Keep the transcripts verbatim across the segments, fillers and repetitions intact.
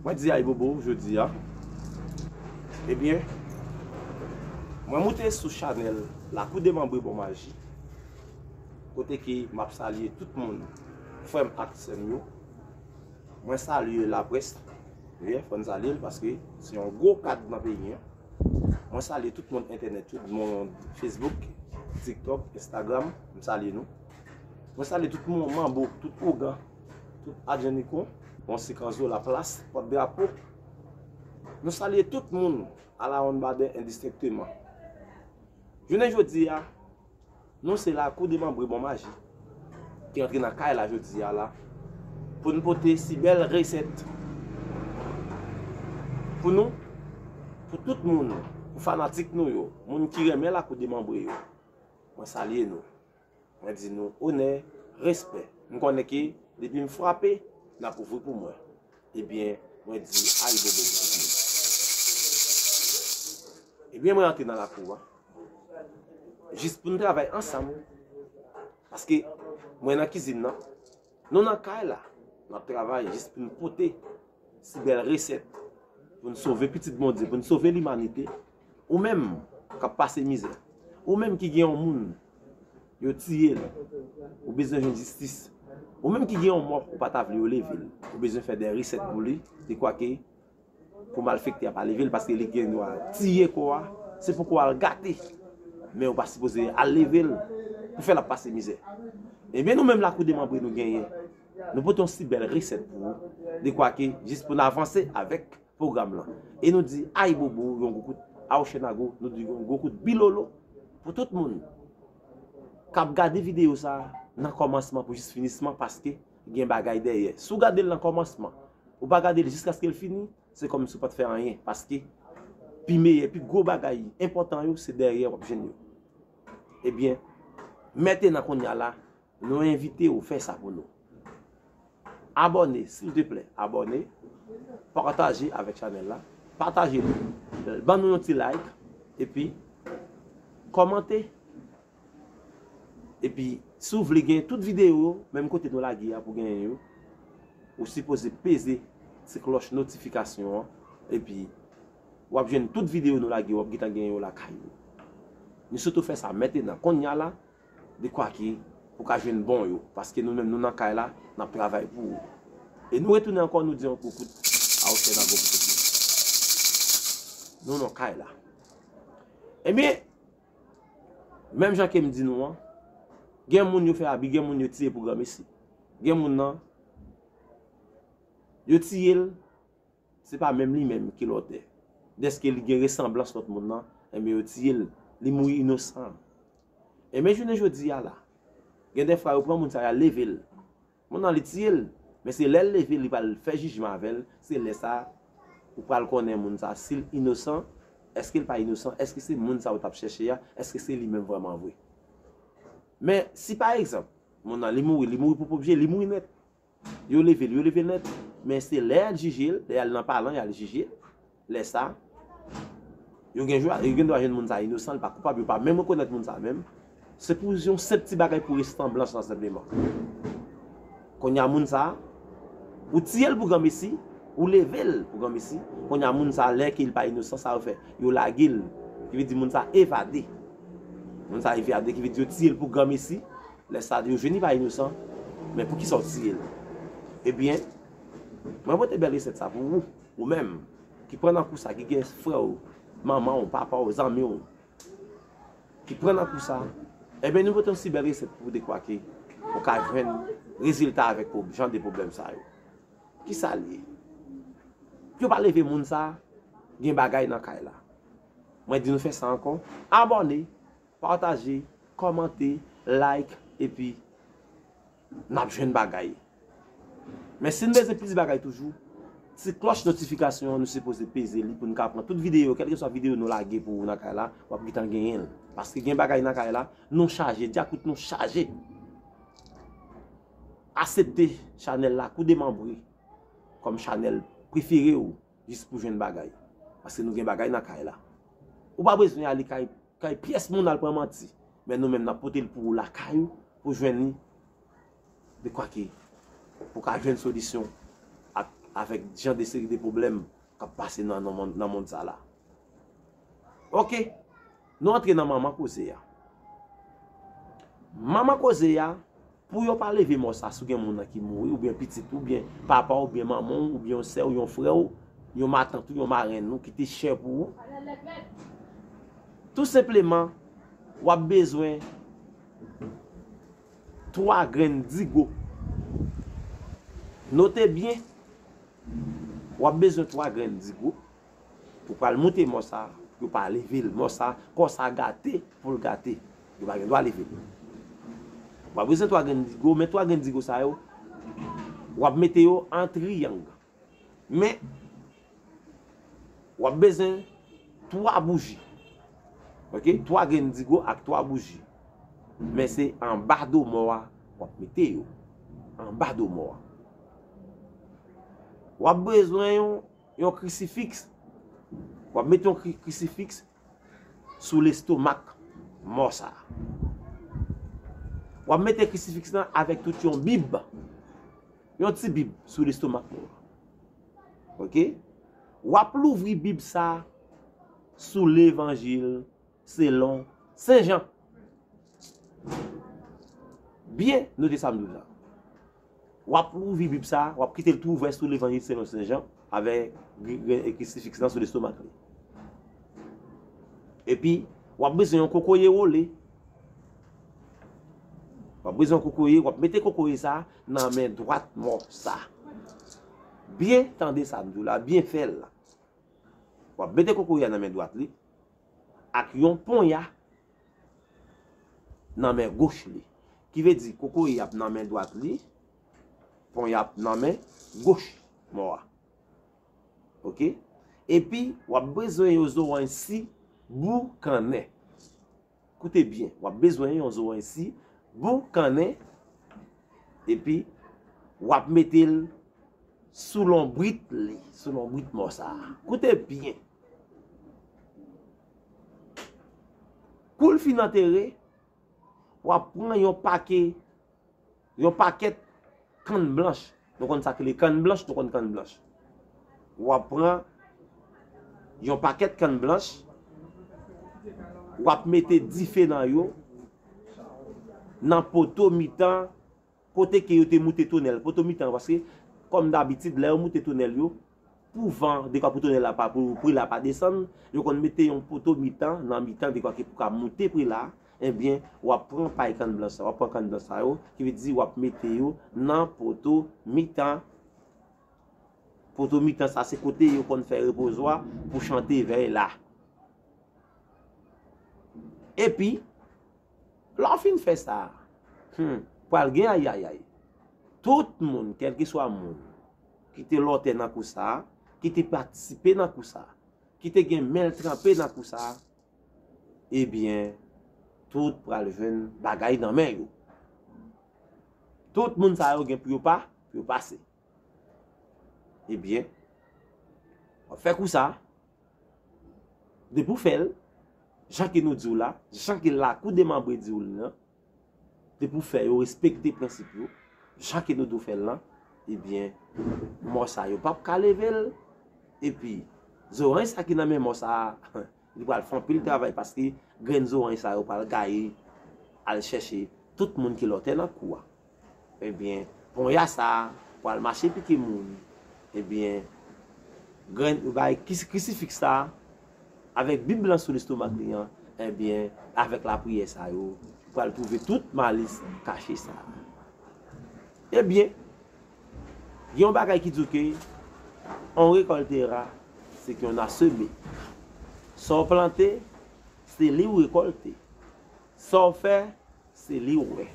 Mwen di ayibobo jodi a. Ebyen, mwen moute sou chanèl Lakou Demanbre Bon Maji, kote ke m ap salye tout moun, frè m ak sè m yo. Mwen salye laprès, wi, fò n salye l paske se yon gwo kad nan peyi an. Mwen salye tout moun entènèt yo, moun Facebook, TikTok, Instagram, m salye nou. Mwen salye tout moun, manbo, tout ougan, tout adjanikon, Bon Sikanzo, Laplas, Pòt Drapo. Nou salye tout moun alawonnbaden endistenkteman. Jounen jodi a, nou se Lakou Demanbre Bon Maji ki antre nan kay la jodi a la pou n pote si bèl resèt pou nou, pou tout moun, pou fanatik nou yo, moun ki renmen Lakou Demanbre yo. Mwen salye nou. Mwen di nou onè, respè. M konnen ke depi m frape, n ap ouvri pou mwen. Ebyen, mwen di ayibobo pou tout moun. Ebyen, mwen antre nan lakou a. Jis pou n travay ansanm. Paske mwen nan kizin nan. Nou nan kay la. N ap travay jis pou n pote si bèl resèt pou n sove pitit Bondye, pou n sove limanite. Ou menm k ap pase mizè, ou menm ki gen yon moun yo tiye l, ou bezwen jwenn jistis. Ou menm ki gen yon mò, ou pa ta vle yo leve l, ou bezwen fè de resèt pou li, dekwa ke pou malfektè a pa leve l, paske li gen dwa tiye kò a, se pou kò a l gate. Men ou pa sipoze al leve l pou fè l ap pase mizè. Ebyen, nou menm Lakou Demanbre nou genyen. Nou pote yon si bèl resèt pou ou, dekwa ke jis pou n avanse avèk pwogram lan. E nou di ayibobo, yon gwo kout awochènago, nou di yon gwo kout bilolo pou tout moun k ap gade videyo sa a nan kòmansman pou jis finisman, paske gen bagay dèyè. Si w gade l nan kòmansman, ou pa gade l jiskaske l fini, se kòmsi w pa t fè anyen, paske pi meyè, pi gwo bagay enpòtan yo, se dèyè w ap jwenn yo. Ebyen, mentnan kounye a la, nou envite w fè sa pou nou. Abòne, silteplè, abòne, pataje avèk chanèl la, pataje li, ban nou yon ti like, epi kòmante. Epi, si w vle gen tout videyo yo, menm kote nou lage a pou genyen yo, ou sipoze peze ti klòch notifikasyon an, epi w ap jwenn tout videyo nou lage, w ap gentan genyen yo lakay ou. Nou sitou fè sa mentnan, kounye a la, dekwa ke pou ka jwenn bon yo, paske nou menm nou nan kay la, n ap travay pou ou. E nou retounen ankò, nou di yon gwo kout awochènago pou tout moun. Nou nan kay la. Ebyen, menm jan ke m di nou an, gen moun yo fè abi, gen moun yo tiye pou granmesi. Gen moun nan, yo tiye l, se pa menm li menm ki lòtè. Dèske li gen resanblans lòt moun nan, enben yo tiye l, li mouri inosan. Enben jounen jodi a la, gen de fwa yo pran moun sa yo, y al leve l. Moun nan li tiye l, men se lè l leve, li pral fè jijman avè l, se lè sa ou pral konnen moun sa si l inosan, èske l pa inosan, èske se moun sa yo t ap chèche a, èske se li menm vrèman vre. Men si pa egzanp, moun nan li mouri, li mouri pwòp je, li mouri nèt. Yo leve l, yo leve l nèt. Men se lè y al jije l, lè y al nan palan, y al jije l. Lè sa, yo gen jwa, yo gen dwa jwenn moun sa inosan, li pa koupab, yo pa menm rekonèt moun sa menm. Se pou yon senp ti bagay pou resanblans lan senpleman. Kounye a moun sa, ou tiye l pou granmesi, ou leve l pou granmesi. Kounye a moun sa, lè ke li pa inosan, sa yo fè? Yo lage l. Ki vle di moun sa evade. Moun sa evade, ki vle di yo tiye l pou granmesi. Lè sa, yo jwenn li pa inosan, men poukisa w tiye l? Ebyen, mwen pote bèl resèt sa pou ou, ou menm, ki pran nan kou sa, ki gen frè w, manman w, papa w, zanmi w, ki pran nan kou sa. Ebyen, nou pote yon si bèl resèt pou ou, dekwa ke ou ka jwenn rezilta avèk pwob-, jan de pwoblèm sa yo. Kisa l ye? Yo pa leve moun sa, gen bagay nan kay la. Mwen di nou fè sa ankò. Abòne, pataje, kòmante, like, epi n ap jwenn bagay. Men si n bezwen plis bagay toujou, ti klòch notifikasyon an, nou sipoze peze li pou n ka pran tout videyo, kèlkeswa videyo nou lage pou ou nan kay la, w ap gentan genyen l. Paske gen bagay nan kay la, nou chaje, dyakout nou chaje. Asepte chanèl Lakou Demanbre kòm chanèl prefere w, jis pou jwenn bagay. Paske nou gen bagay nan kay la. Ou pa bezwen ale kay, kay pyès moun al pran manti. Men nou menm, n ap pote l pou ou lakay ou, pou jwenn li. Dekwa ke, pou ka jwenn solisyon ak avèk jan de seri de pwoblèm k ap pase nan, nan, mond- nan mond sa la. Oke, nou antre nan manman koze a. Manman koze a, pou yo pa leve mò sa, si w gen moun nan ki mouri, oubyen pitit, oubyen papa, oubyen manman w, oubyen yon sè w, yon frè w, yon matant ou, yon marenn ou ki te chè pou ou. Tou senpleman, w ap bezwen twa grenn digo. Note byen, w ap bezwen twa grenn digo pou pral moute mò sa, pou yo pa leve l. Mò sa, kò sa gate pou l gate. Yo pa gen dwa leve l. W ap bezwen twa grenn digo, men twa grenn digo sa yo, w ap mete yo an triyang. Men, w ap bezwen twa bouji. Oke? Twa grenn digo ak twa bouji. Men se anba do mò a w ap mete yo. Anba do mò a. W ap bezwen yon, yon krisifiks. W ap mete yon kri- krisifiks sou lestomak mò sa a. W ap mete krisifiks lan avèk tout yon bib. Yon ti bib sou lestomak mò a. Oke? W ap louvri bib sa a sou Levanjil selon Sen Jan. Byen note sa m di w la. W ap louvri bib sa a, w ap kite l tou ouvè sou Levanjil selon Sen Jan, avèk gri- gri- krisifiks lan sou lestomak li. Epi, w ap bezwen yon kokoye wole. W ap bezwen yon kokoye, w ap mete kokoye sa a nan men dwat mò sa a. Byen tande sa m di w la, byen fè l la. W ap mete kokoye a nan men dwat li, ak yon ponya nan men goch li. Ki vle di, kokoye ap nan men dwat li, ponya ap nan men goch mò a. Oke? Epi, w ap bezwen yon zoranj si boukannen. Koute byen, w ap bezwen yon zoranj si boukannen, epi w ap mete l sou lonbrit li, sou lonbrit mò sa a. Koute byen. Kou l fin antere, w ap pran yon pake, yon pakèt kann blanch. Nou konn sa k rele kann blanch, nou konn kann blanch. W ap pran yon pakèt kann blanch, w ap mete dife nan yo, nan poto mitan kote ke yo te moute tonèl, poto mitan, paske, kòm dabitid, lè yo moute tonèl yo, pou van, dekwa pou tonèl la pa, pou pri la pa desann, yo konn mete yon poto mitan nan mitan, dekwa ke pou ka moute pri la, ebyen, w ap pran pay kann blanch sa, w ap pran kann blanch sa yo, ki vle di w ap mete yo nan poto mitan. Poto mitan sa, se kote yo konn fè repozwa pou chante vèy la. Epi, lè w fin fè sa, hmm, pral gen ayayay. Tout moun, kèlkeswa moun, ki te lòtè nan kou sa a, ki te patisipe nan kou sa a, ki te gen men l tranpe nan kou sa a, ebyen, tout pral jwenn bagay nan men yo. Tout moun sa yo gen pou yo pa, pou yo pase. Ebyen, w ap fè kou sa a, depi w fè l, jan ke nou di w la, jan ke lakou demanbre di w l lan, depi w fè yo respekte prensip yo, jan ke nou di w fè l lan, ebyen, mò sa yo p ap ka leve l. Epi, zoranj sa ki nan men mò sa a, li pral fè anpil travay paske grenn zoranj sa yo pral gaye al chèche tout moun ki lòtè nan kou a. Ebyen, ponya sa a pral mache pike moun. Ebyen, grenn, bay kis- krisifiks sa a, avèk Bib lan sou lestomak li an, ebyen, avèk lapriyè sa yo, ou pral twouve tout malis kache sa a. Ebyen, gen yon bagay ki di w ke on récoltera ce que on a semé. Sa w plante, se li w rekòlte. Sa w fè, se li w wè.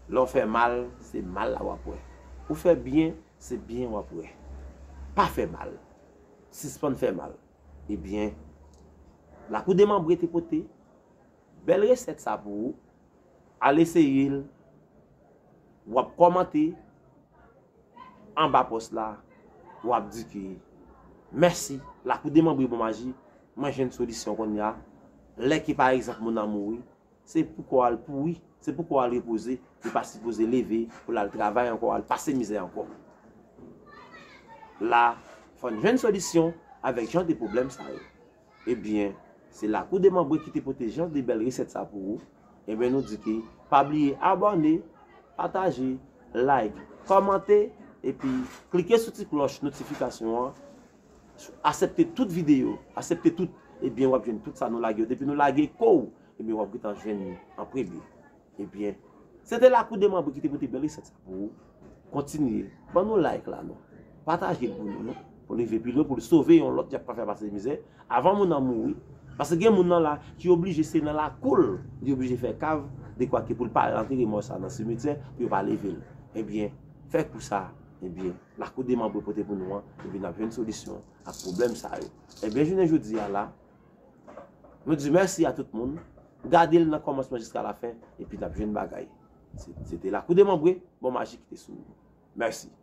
Lè w fè mal, se mal la w ap wè. Ou fè byen, se byen w ap wè. Pa fè mal. Sispann fè mal. Ebyen, lakou demanbre te pote bèl resèt sa pou ou. Al eseye l. W ap kòmante anba pòs la. W ap di ke mèsi, lakou demanbre bon maji. Mwen jwenn solisyon kounye a. Lè ke pa egzanp moun nan mouri, se pou kò a l pouri, se pou kò a l repoze, li pa sipoze leve pou l al travay ankò, al pase mizè ankò. La, fò n jwenn solisyon avèk jan de pwoblèm sa yo. Ebyen, se Lakou de Manbre ki te pote jan de bèl resèt sa pou ou. Ebyen, nou di ke pa bliye abòne, pataje, like, kòmante, epi klike sou ti klòch notifikasyon an. Aksepte tout videyo, aksepte tout. Ebyen, w ap jwenn tout sa nou lage yo. Depi nou lage kou, ebyen, w ap gentan jwenn li an premye. Ebyen, se te Lakou de Manbre ki te pote bèl resèt sa pou ou. Kontinye, ban nou like la non. Pataje l pou nou non. Pou l rive pi lwen, pou l sove yon lòt, y ap pa fè pase mizè. Avan moun nan mouri. Paske gen moun nan la ki oblije se nan lakou l, li oblije fè kav, dekwa ke pou l pa antere mò sa nan simetyè, pou yo pa leve l. Ebyen, fè kou sa, ebyen, Lakou de Manbre pote pou nou an, ebyen, n ap jwenn solisyon ak pwoblèm sa yo. Ebyen, jounen jodi a la, nou di mèsi a tout moun. Gade l nan kòmansman jiska lafen, epi n ap jwenn bagay. Se, se te Lakou de Manbre, bon maji kite sou ou. Mèsi.